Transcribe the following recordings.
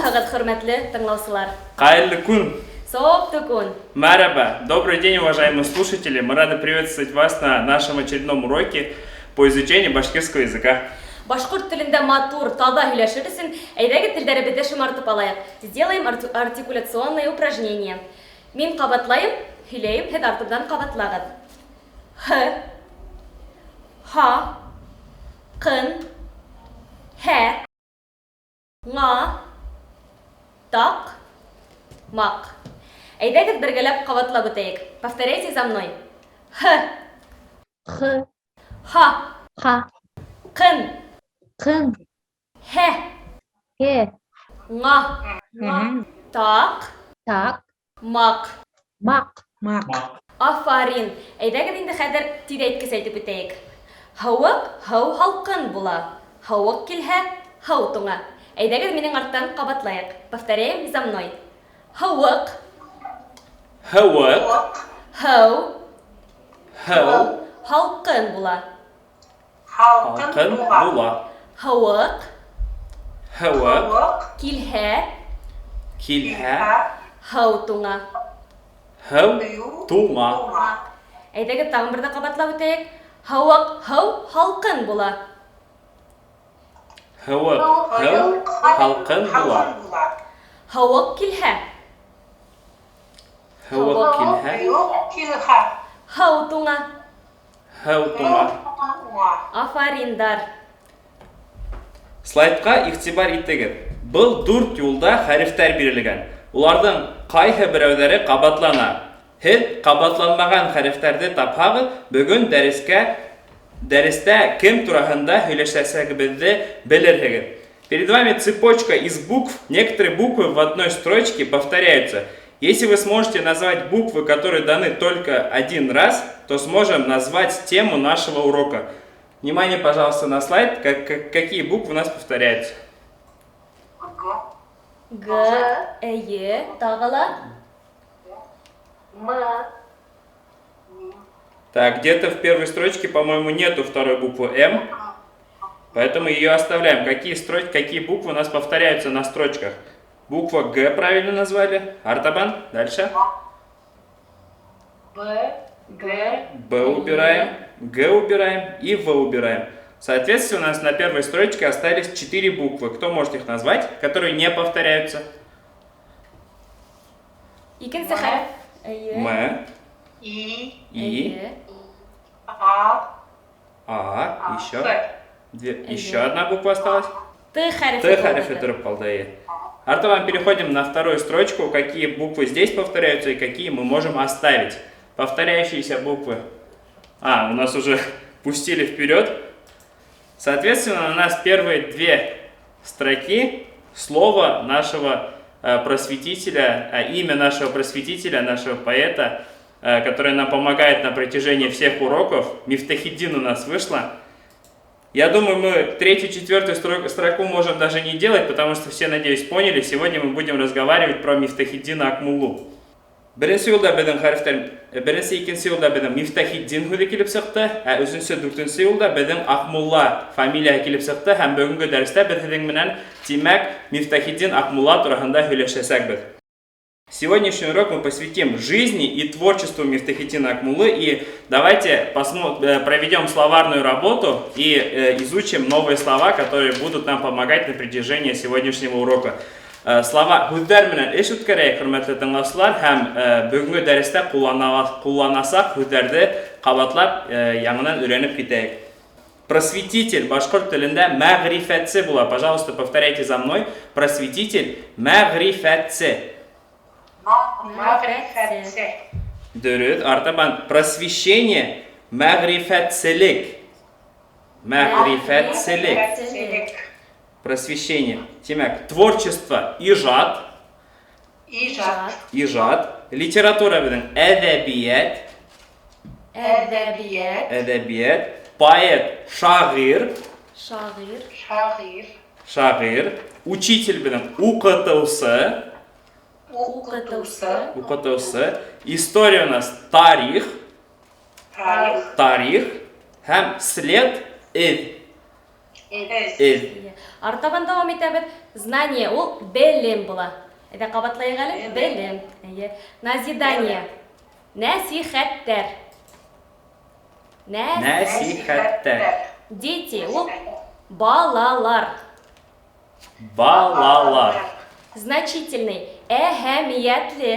Һаумыһығыҙ, хөрмәтле тыңлаусылар! Хәйерле көн! Сауапты көн! Мәрхәбә! Добрый день, уважаемые слушатели! Мы рады приветствовать вас на нашем очередном уроке по изучению башкирского языка. Башҡорт телендә матур, таҙа һөйләшер өсөн, әйҙәгеҙ телдәребеҙҙе шымартып алайыҡ. Сделаем артикуляционное упражнение. Мин ҡабатлайым, һөйләйем, һеҙ артымдан ҡабатлағыҙ. Һ, һа, ҡын, һә, ңа, таҡ, маҡ. Әйҙәгеҙ бергәләп ҡабатлап үтәйек. Повторяйте за мной. Һ, Х, һа, Ха, ҡын, Ҡын, һә, Һе, ңа, таҡ, Таҡ, маҡ. Маҡ. Маҡ. Афарин! Әйҙәгеҙ инде хәҙер тиҙәйткес әйтеп үтәйек. Һыуыҡ һыу һалҡын була. Һыуыҡ килһә, һыу туңа. Әйҙәгеҙ минең арттан ҡабатлайыҡ. Повторяем за мной. Һыуыҡ, Һыуыҡ, һыу, һыу, һалҡын була. һалҡын була. Һыуыҡ Һыуыҡ, килһә, килһә, һыу туңа. Һыу туңа. Әйҙәгеҙ тағын бер ҙә ҡабатлап үтәйек. Һыуыҡ һыу һалҡын була. Һыуыҡ, һыу, һалҡын була. Һыуыҡ килһә, Һыуыҡ килһә, һыу туңа. Һыу туңа. Афариндар! Слайдҡа иғтибар итегеҙ. Был дүрт юлда хәрефтәр бирелгән. Уларҙың ҡайһы берәүҙәре ҡабатлана. Һеҙ ҡабатланмаған хәрефтәрҙе тапһағыҙ, бөгөн дәрестә кем тураһында һөйләшәсәгебеҙҙе белерһегеҙ. Перед вами цепочка из букв. Некоторые буквы в одной строчке повторяются. Если вы сможете назвать буквы, которые даны только один раз, то сможем назвать тему нашего урока. Внимание, пожалуйста, на слайд, какие буквы у нас повторяются. Г, Эйе, тағы ла. М, Так, где-то в первой строчке, по-моему, нету второй буквы М, поэтому ее оставляем. Какие буквы у нас повторяются на строчках? Буква Г правильно назвали. Артабан, дальше. Б, Г, Б убираем, Г убираем и В убираем. Соответственно, у нас на первой строчке остались 4 буквы. Кто может их назвать, которые не повторяются? Икенсе хәреф. Эйе. М, И, И, Эйе. А, А, еще. П. Две, еще одна буква осталась. Т хәрефе. Т хәрефе тороп ҡалды, эйе. Артабан, переходим на вторую строчку. Какие буквы здесь повторяются и какие мы можем оставить. Повторяющиеся буквы. А, у нас уже пустили вперед. Соответственно, у нас первые две строки слова нашего просветителя, имя нашего просветителя, нашего поэта, который нам помогает на протяжении всех уроков. Мифтахетдин у нас вышло. Я думаю, мы третью, четвертую строку можем даже не делать, потому что все, надеюсь, поняли. Сегодня мы будем разговаривать про Мифтахетдина Акмуллу. Беренсе юлда беҙҙең хәрефтәр, беренсе, икенсе юлда беҙҙең Мифтахетдин һүҙе килеп сыҡты, ә өсөнсө, дүртенсе юлда беҙҙең Аҡмулла фамилияһы килеп сыҡты һәм бөгөнгө дәрестә беҙ һеҙҙең менән, тимәк, Мифтахетдин Аҡмулла тураһында һөйләшәсәкбеҙ. Сегодняшний урок мы посвятим жизни и творчеству Мифтахетдина Акмуллы. И давайте проведем словарную работу и изучим новые слова, которые будут нам помогать на протяжении сегодняшнего урока. Слова һүҙҙәр менән эш үткәрәйек, хөрмәтле тыңлаусылар, һәм бөгөнгө дәрестә ҡулланасаҡ һүҙҙәрҙе ҡабатлап яңынан өйрәнеп китәйек. Просветитель башҡорт телендә мәғрифәтсе була. Пожалуйста, повторяйте за мной. Просветитель мәғрифәтсе. Мәғрифәтсе. Дөрөҫ. Артабан просвещение мәғрифәтселек. Мәғрифәтселек. Мәғрифәтселек. Просвещение. Тимәк, творчество ижат. Ижат. Ижат. Литература беҙҙең әҙәбиәт. Әҙәбиәт. Әҙәбиәт. Поэт шағир. Шағир. Шағир. Шағир. Учитель беҙҙең уҡытыусы. Уҡытыусы. Уҡытыусы. История у нас тарих. Тарих. Тарих. Һәм след эҙ. Эҙ. Эҙ. Әйе. Артабан дәвам итәбеҙ. Знание ул белем була. Әйҙә ҡабатлайыҡ әле. Белем. Әйе. Назидание. Нәсихәттәр. Нәс. Нәсихәттәр. Дети ул балалар. Балалар. Значительный. Әһәмиәтле.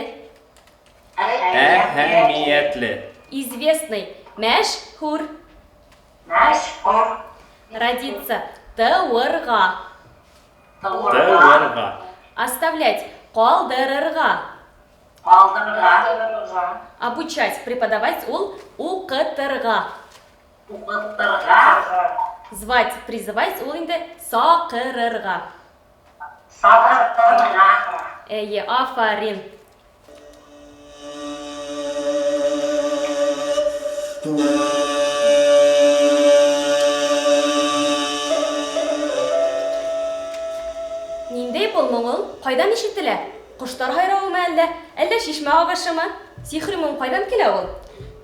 Әһәмиәтле. Известный. Мәшһүр. Мәшһүр. Родиться. Тыуырға. Тыуырға. Оставлять. Ҡалдырырға. Ҡалдырырға. Обучать. Преподавать ул уҡытырға. Уҡытырға. Звать, призывать ул инде саҡырырға. Саҡырырға. Эйе, афарин. Ниндәй был моң ул? Ҡайҙан ишетелә? Ҡоштар һайрауымы әллә? Әллә шишмә ағышымы? Сихри моң ҡайҙан килә ул?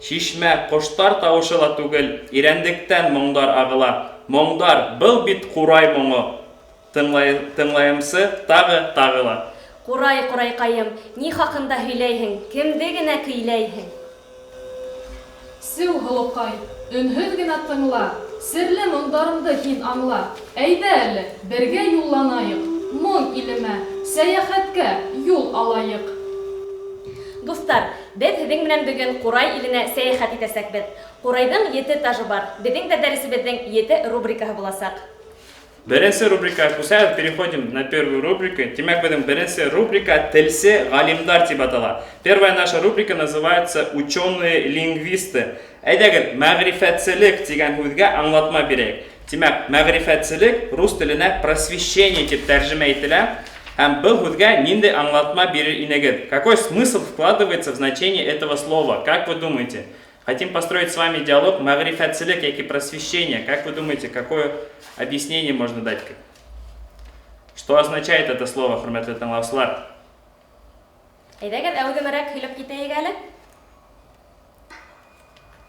Шишмә, ҡоштар тауышы ла түгел, Ирәндектән моңдар ағыла. Моңдар, был бит ҡурай моңо. Тыңлай, тыңлайымсы тағы тағы ла. Ҡурай, ҡурайҡайым, ни хаҡында һөйләйһең? Кемде генә көйләйһең? Сеү, һылыуҡай, өнһөҙ генә тыңла, серле моңдарымды һин аңла. Әйҙә әле, бергә юлланайыҡ, моң илемә, сәйәхәткә юл алайыҡ. Дуҫтар, беҙ һеҙҙең менән бөгөн Ҡурай иленә сәйәхәт итәсәкбеҙ. Ҡурайҙың ете этажы бар. Беҙҙең дә дәресебеҙҙең ете рубрикаһы буласаҡ. Беренсе рубрикаға күсәбеҙ, переходим на первую рубрику. Тимәк, беҙҙең беренсе рубрика «Телсе ғалимдар» тип атала. Первая наша рубрика называется «Ученые лингвисты». Әйҙәгеҙ, мәғрифәтселек тигән һүҙгә аңлатма бирәйек. Тимәк, мәғрифәтселек рус теленә просвещение тип тәржемә ителә. Һәм был һүҙгә ниндәй аңлатма бирер инегеҙ? Какой смысл вкладывается в значение этого слова? Как вы думаете? Хотим построить с вами диалог мәғрифәтселек яки просвещение. Как вы думаете, какое объяснение можно дать? Что означает это слово, хөрмәтле тыңлаусылар? Әйҙәгеҙ, әүҙемерәк һөйләп китәйек әле.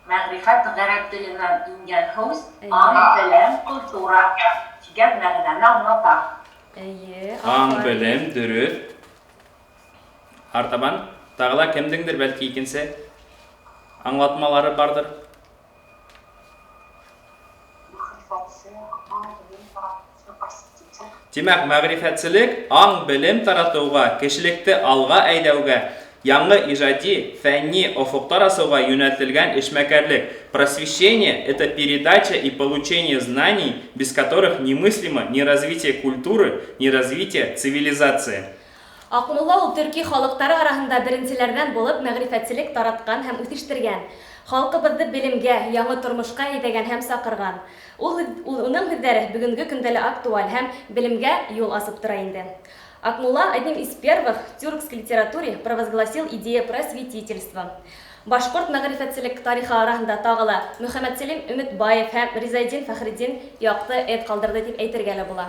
Мәғрифәт ғәрәп теленән ингән һүҙ, Эйе. аң, белем, культура тигән мәғәнәне аңлата. Эйе, Аң, афарин. белем, дөрөҫ. Артабан, тағы ла кемдеңдер бәлки икенсе аңлатмалары барҙыр. Тимәк, мәғрифәтселек аң, белем таратыуға, кешелекте алға әйҙәүгә, яңы ижади, фәнни офоҡтар асыуға йүнәлтелгән эшмәкәрлек. Просвещение – это передача и получение знаний, без которых немыслимо ни развитие культуры, ни развитие цивилизации. Аҡмулла ул төрки халыҡтары араһында беренселәрҙән булып мәғрифәтселек таратҡан һәм үҫештергән. Халҡыбыҙҙы белемгә, яңы тормошҡа әйҙәгән һәм саҡырған. Ул, ул уның һүҙҙәре бөгөнгө көндә лә актуаль һәм белемгә юл асып тора инде. Акмулла одним из первых в тюркской литературе провозгласил идею просветительства. Башҡорт мәғрифәтселек тарихы араһында тағы ла Мөхәммәтсәлим Өмөтбаев һәм Ризаэддин Фәхретдин яҡты эҙ ҡалдырҙы тип әйтергә лә була.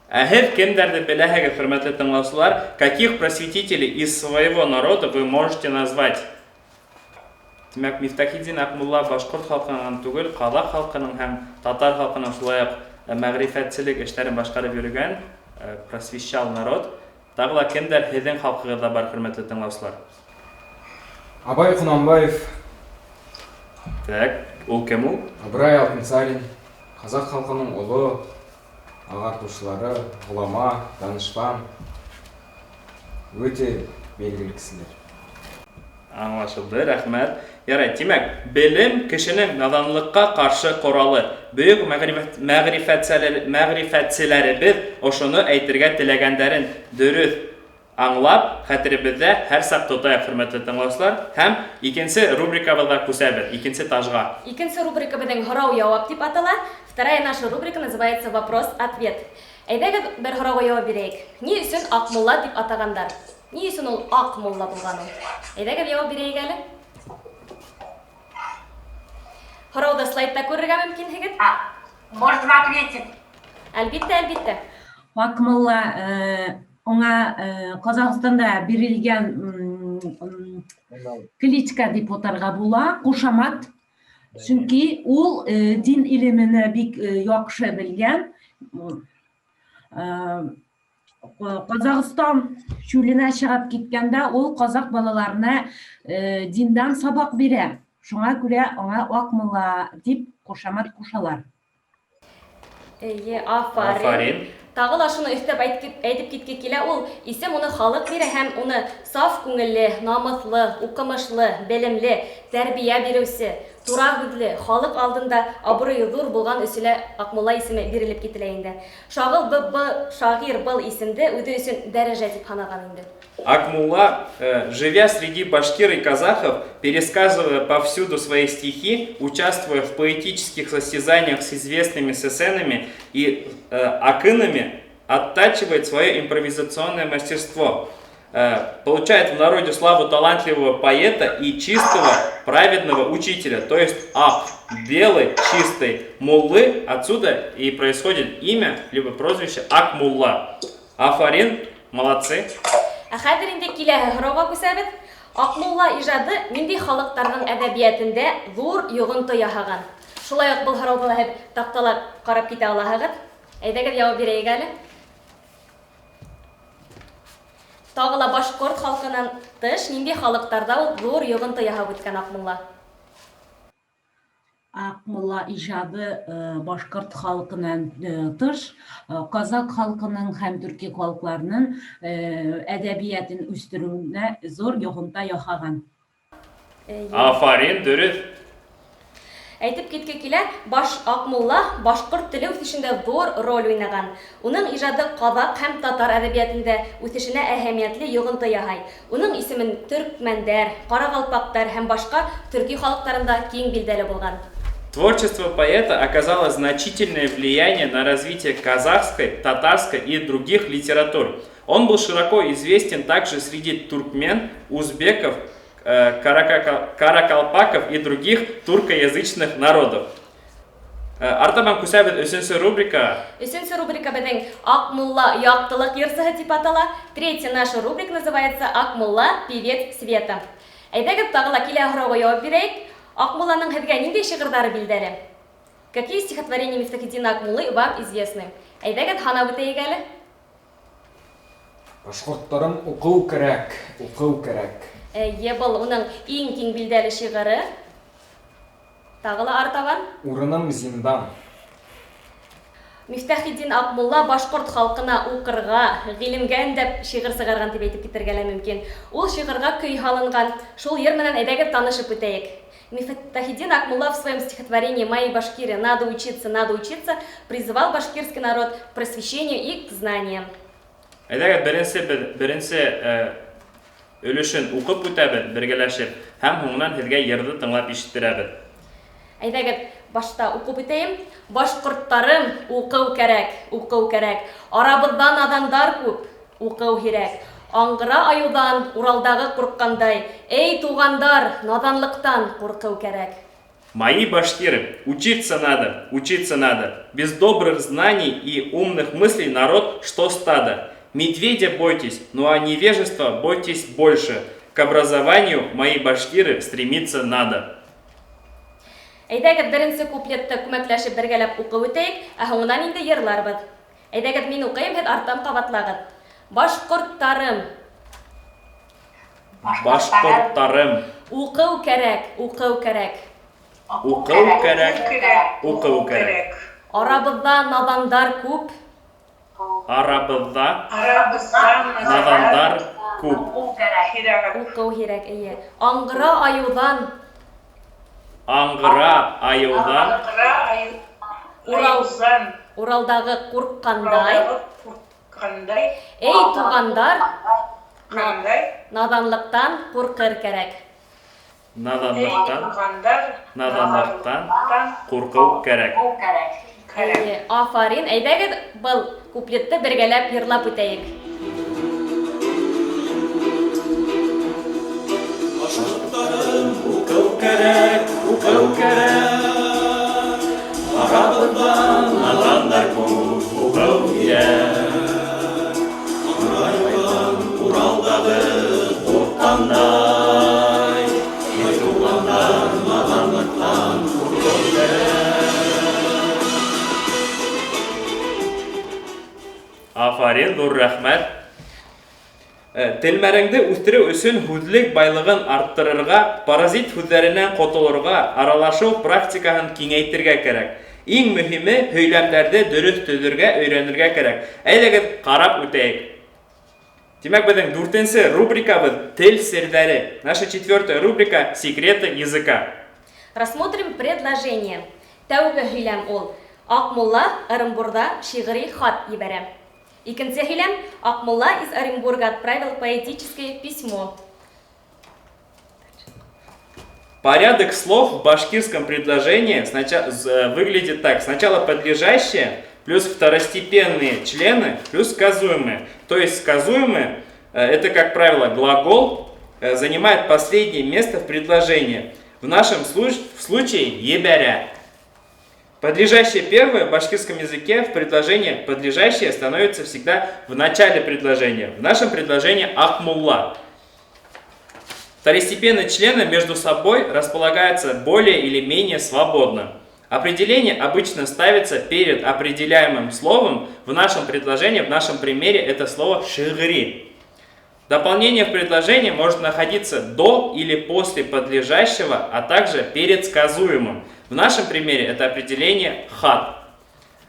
Ә һеҙ кемдәрҙе беләһегеҙ, хөрмәтле тыңлаусылар? Каких просветителей из своего народа вы можете назвать? Тимәк, Мифтахетдин Аҡмулла башҡорт халҡының түгел, ҡаҙаҡ халҡының һәм татар халҡының шулай уҡ мәғрифәтселек эштәрен башҡарып йөрөгән, просвещал народ. Тағы ла кемдәр һеҙҙең халҡығыҙҙа бар, хөрмәтле тыңлаусылар? Абай Құнанбаев. Так, ул кем ул? Ыбырай Алтынсарин, қазақ халқының ұлы ағартушылары, ғұлама, данышпан, өте белгілі кісілер. Аңлашылды, рәхмәт. Ярай, тимәк, белем кешенең наҙанлыҡҡа ҡаршы ҡоралы. Бөйөк мәғрифәтселәребеҙ ошоно әйтергә теләгәндәрен дөрөҫ аңлап, хәтеребеҙҙә һәр саҡ тотайыҡ, хөрмәтле тыңлаусылар. Һәм икенсе рубрикабыҙға күсәбеҙ, икенсе этажға. Икенсе рубрика беҙҙең һорау-яуап тип атала. Вторая наша рубрика называется «Вопрос-ответ». Әйҙәгеҙ бер һорауға яуап бирәйек. Ни өсөн Аҡмулла тип атағандар? Ни өсөн ул Аҡмулла булған ул? Әйҙәгеҙ яуап бирәйек әле. Һорауҙы слайдта күрергә мөмкинһегеҙ. А, можно ответить? Әлбиттә, әлбиттә. Аҡмулла уңа Ҡаҙағстанда бирелгән кличка тип атарға була, ҡушамат. Сөнки ул дин илемене бик яҡшы белгән. Ҡаҙағстан шүленә сығып киткәндә ул ҡаҙаҡ балаларына диндан сабаҡ бирә. Шуңа күрә аңа Аҡмулла дип ҡушамат ҡушалар. Эйе, афарин. Афарин. Тағы ла шуны өҫтәп әйтеп китке килә, ул исем уны халыҡ бирә һәм уны саф күңелле, намыҫлы, уҡымышлы, белемле, тәрбиә биреүсе, тура һүҙле, халыҡ алдында абруйы ҙур булған өсөн лә Аҡмулла исеме бирелеп кителә инде. Шағыл б, шағир был исемде үҙе өсөн дәрәжә тип һанаған инде. Акмулла, живя среди башкир и казахов, пересказывая повсюду свои стихи, участвуя в поэтических состязаниях с известными сесенами и акынами, оттачивает свое импровизационное мастерство. Получает в народе славу талантливого поэта и чистого, праведного учителя, то есть ак, белый, чистый, муллы, отсюда и происходит имя, либо прозвище Акмулла. Афарин, молодцы. Ә хәҙер инде киләһе һорауға күсәбеҙ. Аҡмулла ижады ниндәй халыҡтарҙың әҙәбиәтендә ҙур йоғонто яһаған? Шулай уҡ был һорауҙы ла һеҙ таҡтала ҡарап китә алаһығыҙ. Әйҙәгеҙ яуап бирәйек әле. Тағы ла башҡорт халҡынан тыш ниндәй халыҡтарҙа ул ҙур йоғонто яһап үткән Аҡмулла? Аҡмулла ижады башҡорт халҡынан тыш ҡаҙаҡ халҡының һәм төрки халыҡтарының әҙәбиәтен үҫтереүенә ҙур йоғонто яһаған. Афарин, дөрөҫ. Әйтеп китке килә, баш Аҡмулла башҡорт теле үҫешендә ҙур роль уйнаған. Уның ижады ҡаҙаҡ һәм татар әҙәбиәтендә үҫешенә әһәмиәтле йоғонто яһай. Уның исемен төркмәндәр, ҡарағалпаҡтар һәм башҡа төрки халыҡтарында киң билдәле булған. Творчество поэта оказало значительное влияние на развитие казахской, татарской и других литератур. Он был широко известен также среди туркмен, узбеков, каракалпаков и других туркоязычных народов. Артабан күсәбеҙ өсөнсө рубрика. Өсөнсө рубрика беҙҙең Аҡмулла яҡтылыҡ йырсыһы тип атала. Третья наша рубрика называется Аҡмулла певец света. Әйҙәгеҙ тағы ла килә һорауға яуап бирәйек. Аҡмулланың һеҙгә ниндәй шиғырҙары билдәле? Какие стихотворения Мифтахетдина Акмуллы вам известны? Әйҙәгеҙ һанап үтәйек әле. Башҡорттарым уҡыу кәрәк, уҡыу кәрәк. Эйе, был уның иң киң билдәле шиғыры. Тағы ла артабан. Урыным зиндан. Мифтахетдин Аҡмулла башҡорт халҡына уҡырға, ғилемгә өндәп шиғыр сығарған тип әйтеп китергә лә мөмкин. Ул шиғырға көй һалынған. Шул йыр менән әйҙәгеҙ танышып үтәйек. Мифтахетдин Акмулла в своем стихотворении «Мои башкиры, надо учиться, надо учиться» призывал башкирский народ к просвещению и к знаниям. Әйҙәгеҙ беренсе өлөшөн уҡып үтәбеҙ бергәләшеп һәм һуңынан һеҙгә йырҙы тыңлап ишеттерәбеҙ. Әйҙәгеҙ башта уҡып үтәйем. Башҡорттарым, уҡыу кәрәк, уҡыу кәрәк. Арабыҙҙа наҙандар күп, уҡыу һирәк. Аңғыра айыуҙан Уралдағы ҡурҡҡандай, эй, туғандар, наҙанлыҡтан ҡурҡыу кәрәк. Мои башкиры, учиться надо, учиться надо. Без добрых знаний и умных мыслей народ, что стадо. Медведя бойтесь, ну а невежества бойтесь больше. К образованию, мои башкиры, стремиться надо. Әйҙәгеҙ беренсе куплетты күмәкләшеп бергәләп уҡып үтәйек, ә һуңынан инде йырларбыҙ. Әйҙәгеҙ мин уҡыйым, һеҙ арттан ҡабатлағыҙ. Башҡорттарым. Башҡорттарым. Уҡыу кәрәк, уҡыу кәрәк. Уҡыу кәрәк, уҡыу кәрәк. Арабыҙҙа наҙандар күп. Арабыҙҙа наҙандар күп. Уҡыу һирәк, эйе. Аңғыра айыуҙан. Аңғыра айыуҙан. Уралдағы ҡурҡҡандай. Эй, туғандар, наҙанлыҡтан ҡурҡыр кәрәк. Наҙанлыҡтан ҡурҡыу кәрәк. Эйе, афарин. Әйҙәгеҙ, был куплетты бергәләп йырлап үтәйек. Башҡорттарым, уҡыу кәрәк, уҡыу кәрәк. Арабыҙҙа наҙандар күп, уҡыу һирәк. Аңғырайған Уралдағы ҡурҡҡандай, эй, туғандар, наҙанлыҡтан ҡурҡыу Афарин, ҙур рәхмәт. Телмәреңде үҫтереү өсөн һүҙлек байлығын арттырырға, паразит һүҙҙәренән ҡотолорға, аралашыу практикаһын киңәйтергә кәрәк. Иң мөһиме һөйләмдәрҙе дөрөҫ төҙөргә өйрәнергә кәрәк. Әйҙәгеҙ, ҡарап үтәйек. Тимәк, беҙҙең дүртенсе рубрикабыҙ «Тел серҙәре». Наша четвертая рубрика «Секреты языка». Рассмотрим предложение. Тәүге һөйләм ул: Аҡмулла Ырымбурҙа шиғри хат ебәрә. Икенсе һөйләм: Акмулла из Оренбурга отправил поэтическое письмо. Порядок слов в башкирском предложении выглядит так. Сначала подлежащее, плюс второстепенные члены, плюс сказуемые. То есть сказуемые, это, как правило, глагол, занимает последнее место в предложении. В нашем случае ебәрә. Подлежащее первое в башкирском языке в предложении подлежащее становится всегда в начале предложения. В нашем предложении Акмулла. Второстепенные члены между собой располагаются более или менее свободно. Определение обычно ставится перед определяемым словом. В нашем предложении, в нашем примере это слово шиғри. Дополнение в предложении может находиться до или после подлежащего, а также перед сказуемым. В нашем примере это определение хат.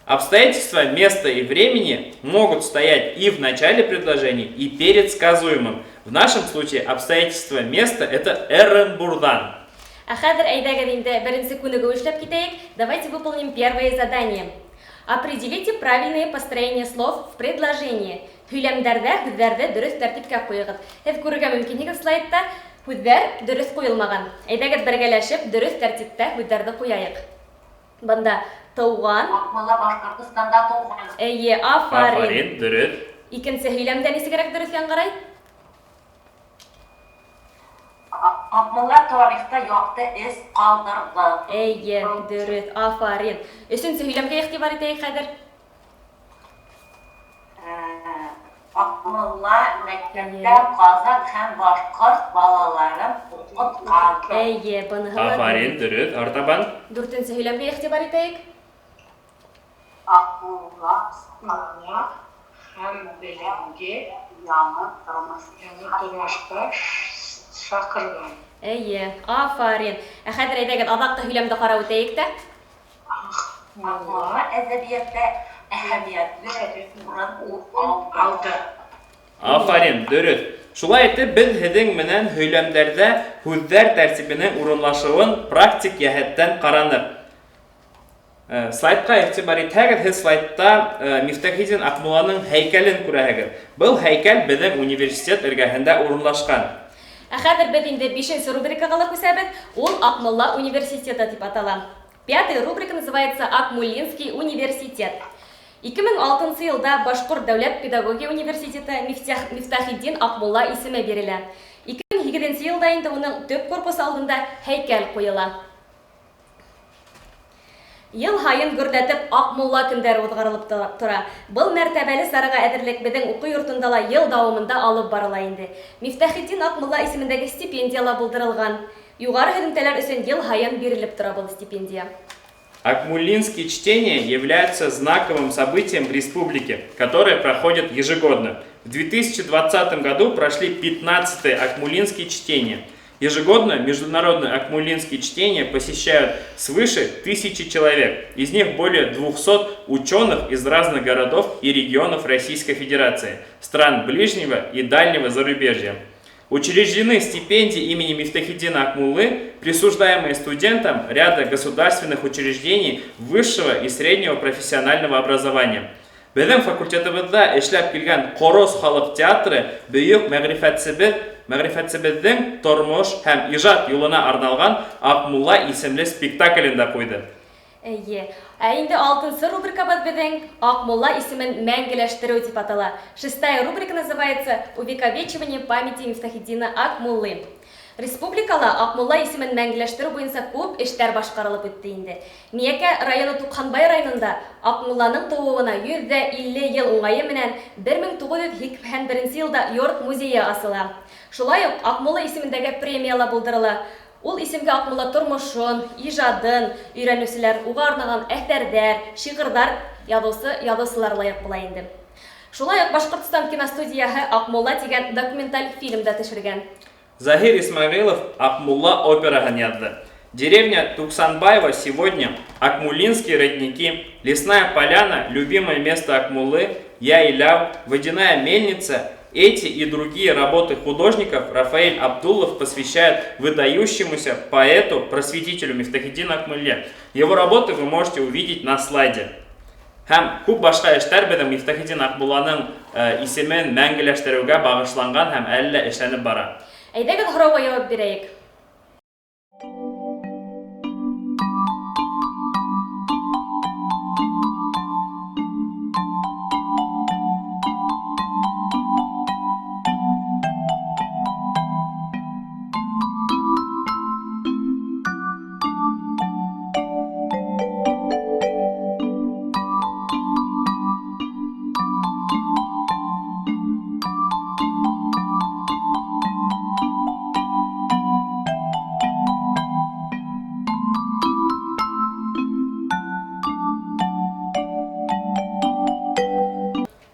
Обстоятельства места и времени могут стоять и в начале предложения, и перед сказуемым. В нашем случае обстоятельства места это Эренбурҙан. Ә хәҙер әйҙәгеҙ инде беренсе күнегеү эшләп китәйек. Давайте выполним первое задание. Определите правильные построения слов в предложении. Һөйләмдәрҙә һүҙҙәрҙе дөрөҫ тәртипкә ҡуйығыҙ. Һеҙ күрергә мөмкинһегеҙ слайдта һүҙҙәр дөрөҫ ҡуйылмаған. Әйҙәгеҙ бергәләшеп дөрөҫ тәртиптә һүҙҙәрҙе ҡуяйыҡ. Бында тыуған. Аҡмулла Башҡортостанда тыуған. Эйе, афарин. Афарин, дөрөҫ. Икенсе һөйләмдә нисегерәк дөрөҫ яңғырай? Аҡмулла тарихта яҡты эз ҡалдырҙы. Эйе, дөрөҫ, афарин. Өсөнсө һөйләмгә иғтибар итәйек хәҙер. Аҡмулла мәктәптә ҡаҙаҡ һәм башҡорт балаларын уҡытҡан. Эйе, быныһы ла Афарин, дөрөҫ. Артабан. Дүртенсе һөйләмгә иғтибар итәйек. Аҡмулла Аңа һәм белемгә яңы тормош яңы тормошҡа саҡырған. Эйе, афарин. Ә хәҙер әйҙәгеҙ аҙаҡҡы һөйләмде қарап үтәйек тә. Аҡмулла әҙәбиәттә әһәмиәтле урын алды. Афарин, дөрөҫ. Шулай итеп, беҙ һеҙҙең менән һөйләмдәрҙә һүҙҙәр тәртибенең урынлашыуын практик йәһәттән ҡараныҡ. Слайдҡа иғтибар итһәгеҙ, һеҙ слайдта Мифтахетдин Аҡмулланың һәйкәлен күрәһегеҙ. Был һәйкәл беҙҙең университет эргәһендә урынлашҡан. Ә хәҙер беҙ инде бишенсе рубрикаға ла күсәбеҙ. Ул Аҡмулла университеты тип атала. Пятая рубрика называется Акмуллинский университет. 2006 йылда Башҡорт дәүләт педагогия университеты Мифтахетдин Аҡмулла исеме бирелә. 2008 йылда инде уның төп корпусы алдында һәйкәл ҡуйыла. Йыл һайын гөрләтеп Аҡмулла көндәре уҙғарылып тора. Был мәртәбәле сараға әҙерлек беҙҙең уҡыу йортонда ла йыл дауамында алып барыла инде. Мифтахетдин Аҡмулла исемендәге стипендия ла булдырылған. Юғары һөҙөмтәләр өсөн йыл һайын бирелеп тора был стипендия. Акмуллинские чтения являются знаковым событием в республике, которое проходит ежегодно. В 2020 году прошли 15-е Акмуллинские чтения. Ежегодно международные акмуллинские чтения посещают свыше 1000 человек. Из них более 200 ученых из разных городов и регионов Российской Федерации, стран ближнего и дальнего зарубежья. Учреждены стипендии имени Мифтахетдина Акмуллы, присуждаемые студентам ряда государственных учреждений высшего и среднего профессионального образования. Беҙҙең факультетыбыҙҙа эшләп килгән Ҡорос халыҡ театры бөйөк мәғрифәтсебеҙҙең тормош һәм ижад юлына арналған Аҡмулла исемле спектаклен дә ҡуйҙы. Эйе. Ә инде алтынсы рубрикабыҙ беҙҙең Аҡмулла исемен мәңгеләштереү тип атала. Шестая рубрика называется Увековечивание памяти Мифтахетдина Акмуллы. Республикала Аҡмулла исемен мәңгеләштереү буйынса күп эштәр башҡарылып үтте инде. Миәкә районы Туҡһанбай районында Аҡмулланың тыуыуына 150 йыл уңайы менән 1981 йылда йорт музейы асыла. Шулай уҡ Аҡмулла исемендәге премия ла булдырыла. Ул исемгә Аҡмулла тормошон, ижадын өйрәнеүселәр, уға арналған әҫәрҙәр, шиғырҙар яҙыусылар лайыҡ була инде. Шулай ук Башкортстан киностудияһы Акмулла дигән документаль фильм да төшергән. Заһир Исмәгыйлов Акмулла операһын яҙҙы. Деревня Туксанбаева сегодня Акмуллинские родники, Лесная поляна, любимое место Акмуллы, Яйляу, Водяная мельница. Эти и другие работы художников Рафаэль Абдуллов посвящает выдающемуся поэту, просветителю Мифтахетдину Акмулле. Его работы вы можете увидеть на слайде. Һәм күп башҡа эштәр беҙҙең Мифтахетдин Аҡмулланың исемен мәңгеләштереүгә бағышланған һәм әле лә эшләнеп бара. Әйҙәгеҙ һорауға яуап бирәйек.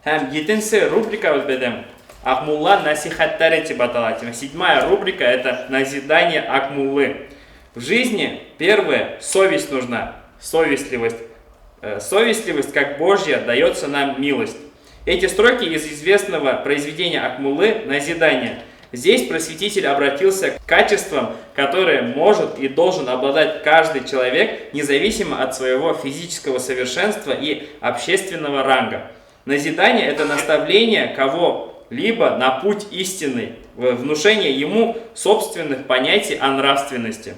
Һәм етенсе рубрикабыҙ беҙҙең Аҡмулла нәсихәттәре тип атала. Тимәк, седьмая рубрика это назидание Акмуллы. В жизни первое совесть нужна, совестливость. Совестливость, как Божья, дается нам милость. Эти строки из известного произведения Акмуллы «Назидание». Здесь просветитель обратился к качествам, которые может и должен обладать каждый человек, независимо от своего физического совершенства и общественного ранга. Назидание – это наставление кого-либо на путь истинный, внушение ему собственных понятий о нравственности.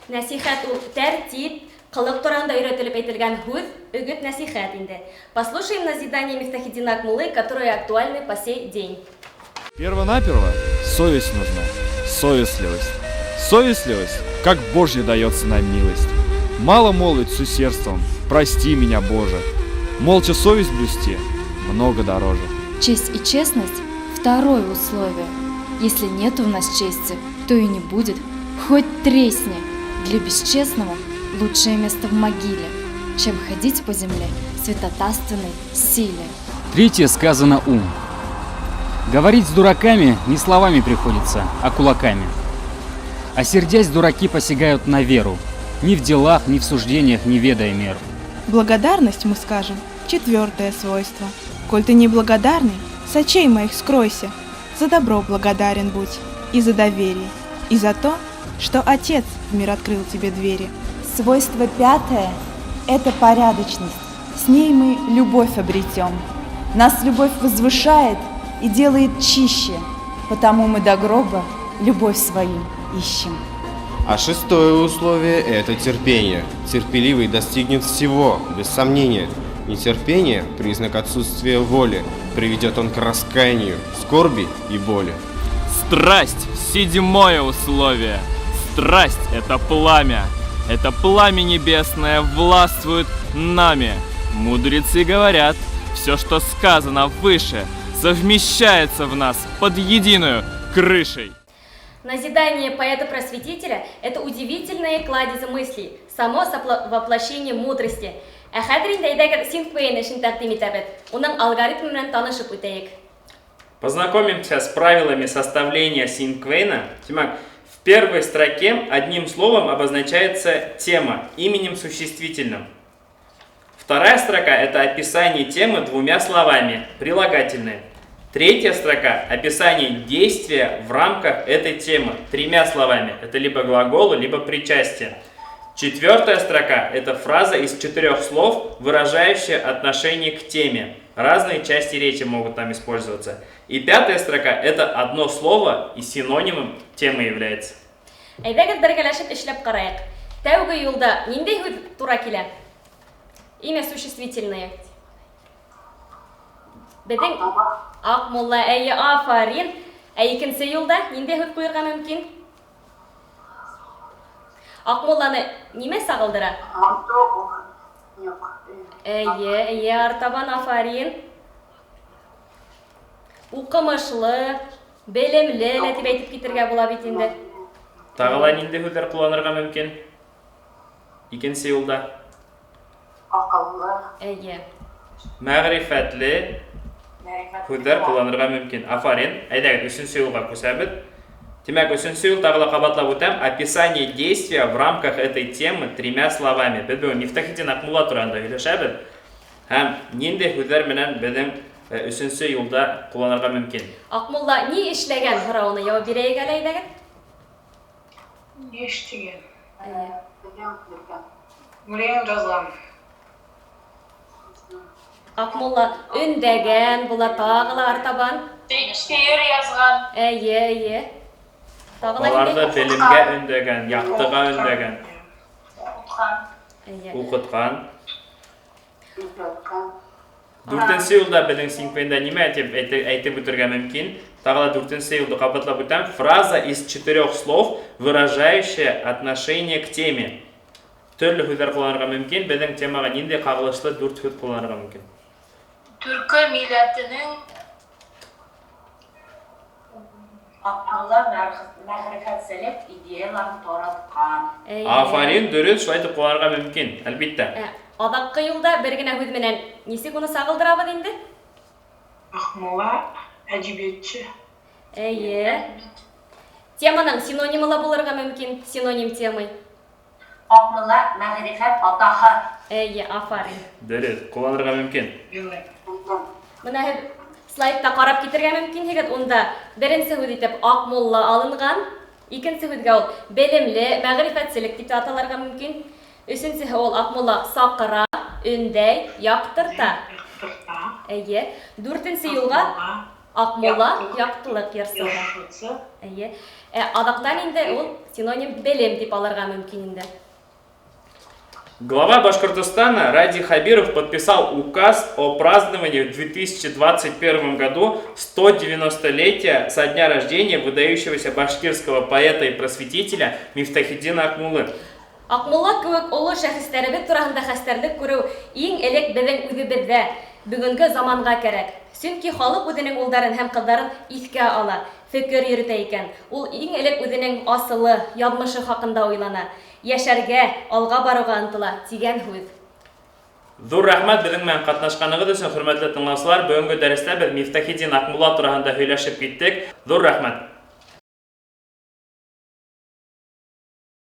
Нәсихәт ул тәртип, ҡылыҡ тураһында өйрәтелеп әйтелгән һүҙ, өгөт нәсихәт инде. Послушаем назидание Мифтахетдина Акмуллы, которые актуальны по сей день. Первонаперво совесть нужна, совестливость. Совестливость, как Божья дается нам милость. Мало молвить с усердством, прости меня, Боже. Молча совесть блюсти много дороже. Честь и честность – второе условие. Если нет у нас чести, то и не будет. Хоть тресни. Для бесчестного лучшее место в могиле, чем ходить по земле в святотатственной силе. Третье сказано ум. Говорить с дураками не словами приходится, а кулаками. А сердясь, дураки посягают на веру, ни в делах, ни в суждениях не ведая меру. Благодарность, мы скажем, четвертое свойство. Коль ты неблагодарный, с очей моих скройся. За добро благодарен будь, и за доверие, и за то, что Отец в мир открыл тебе двери. Свойство пятое – это порядочность. С ней мы любовь обретем. Нас любовь возвышает и делает чище, потому мы до гроба любовь свою ищем. А шестое условие – это терпение. Терпеливый достигнет всего, без сомнения. Нетерпение – признак отсутствия воли. Приведет он к раскаянию, скорби и боли. Страсть – седьмое условие. Страсть – это пламя. Это пламя небесное властвует нами. Мудрецы говорят, все, что сказано выше, совмещается в нас под единую крышей. Назидание поэта-просветителя – это удивительные кладези мыслей, само воплощение мудрости. Ә хәҙер инде әйҙәгеҙ синквейн эшен тәҡдим итәбеҙ. Уның алгоритмы менән танышып үтәйек. Познакомимся с правилами составления синквейна. Тимәк, в первой строке одним словом обозначается тема, именем существительным. Вторая строка – это описание темы двумя словами, прилагательные. Третья строка – описание действия в рамках этой темы, тремя словами. Это либо глаголы, либо причастие. Четвертая строка – это фраза из четырех слов, выражающая отношение к теме. Разные части речи могут там использоваться. И пятая строка – это одно слово и синонимом темы является. Әйҙәгеҙ бергәләшеп эшләп ҡарайыҡ. Тәүге юлда ниндәй һүҙ тура килә? Имя существительное. Беҙҙең Аҡмулла, әйе, афарин. Ә икенсе юлда ниндәй һүҙ ҡуйырға мөмкин? Аҡмулланы нимә сағылдыра? Юҡ. Әйе, әйе, артабан афарин. Уҡымышлы, белемле лә тип әйтеп китергә була бит инде. Тағы ла ниндәй һүҙҙәр ҡулланырға мөмкин? Икенсе юлда. Аҡыллы. Әйе. Мәғрифәтле, Һүҙҙәр ҡулланырға мөмкин. Афарин. Әйҙәгеҙ, өсөнсө юлға күсәбеҙ. Тимәк, өсөнсө юл тағы ла ҡабатлап үтәм. Описание действия в рамках этой темы тремя словами. Беҙ бөгөн Мифтахетдин Аҡмулла тураһында һөйләшәбеҙ. Һәм ниндәй һүҙҙәр менән беҙҙең өсөнсө юлда ҡулланырға мөмкин? Аҡмулла ни эшләгән һорауына яуап бирәйек әле, әйҙәгеҙ. Ни эшләгән? Үләң язган. Акмулла өндәгән була тағы ла артабан. Шигырь язган. Әйе, әйе. Тағы ла Балаларҙы ниндәй? белемгә өндәгән, яҡтыға өндәгән, Укыткан. Әйе. уҡытҡан. Дүртенсе юлда беҙҙең синквейнда нимә тип әйтеп үтергә мөмкин? Тағы ла дүртенсе юлды ҡабатлап үтәм. Фраза из четырех слов, выражающая отношение к теме. Төрлө һүҙҙәр ҡулланырға мөмкин. Беҙҙең темаға ниндәй ҡағылышлы дүрт һүҙ ҡулланырға мөмкин? Төркө милләтенең Акмулла мәгърифәтселек идеяларын тараткан. Афарин, дөрөҫ, шулай итеп ҡулланырға мөмкин, әлбиттә. Аҙаҡҡы юлда бер генә һүҙ менән нисек уны сағылдырабыҙ инде? Акмулла әдәбиятчы. Әйе. Теманың синонимы ла булырға мөмкин, синоним темы. Акмулла мәгърифәт атаһы. Әйе, афарин. Дөрөҫ, ҡулланырға мөмкин. Бына һеҙ слайдта ҡарап китергә мөмкинһегеҙ, унда беренсе һүҙ итеп Аҡмулла алынған, икенсе һүҙгә ул белемле, мәғрифәтселек тип тә аталырға мөмкин. Өсөнсөһө ул Аҡмулла саҡыра, өндәй, яҡтырта. Әйе. Дүртенсе юлға Аҡмулла яҡтылыҡ йырсыһы. Әйе. Аҙаҡтан инде ул синоним белем тип алырға мөмкин инде. Глава Башкортостана Радий Хабиров подписал указ о праздновании в 2021 году 190-летия со дня рождения выдающегося башкирского поэта и просветителя Мифтахетдина Акмуллы. Аҡмулла кеүек оло шәхестәребеҙ тураһында хәстәрлек күреү иң элек беҙҙең үҙебеҙҙә, бөгөнгө заманға кәрәк. Сөнки халыҡ үҙенең улдарын һәм ҡыҙҙарын иҫкә ала, фекер йөрөтә икән. Ул иң элек үҙенең асылы, яҙмышы хаҡында уйлана, йәшәргә, алға барыуға ынтыла тигән һүҙ. Ҙур рәхмәт беҙҙең менән ҡатнашҡанығыҙ өсөн, хөрмәтле тыңлаусылар. Бөгөнгө дәрестә беҙ Мифтахетдин Аҡмулла тураһында һөйләшеп киттек. Ҙур рәхмәт.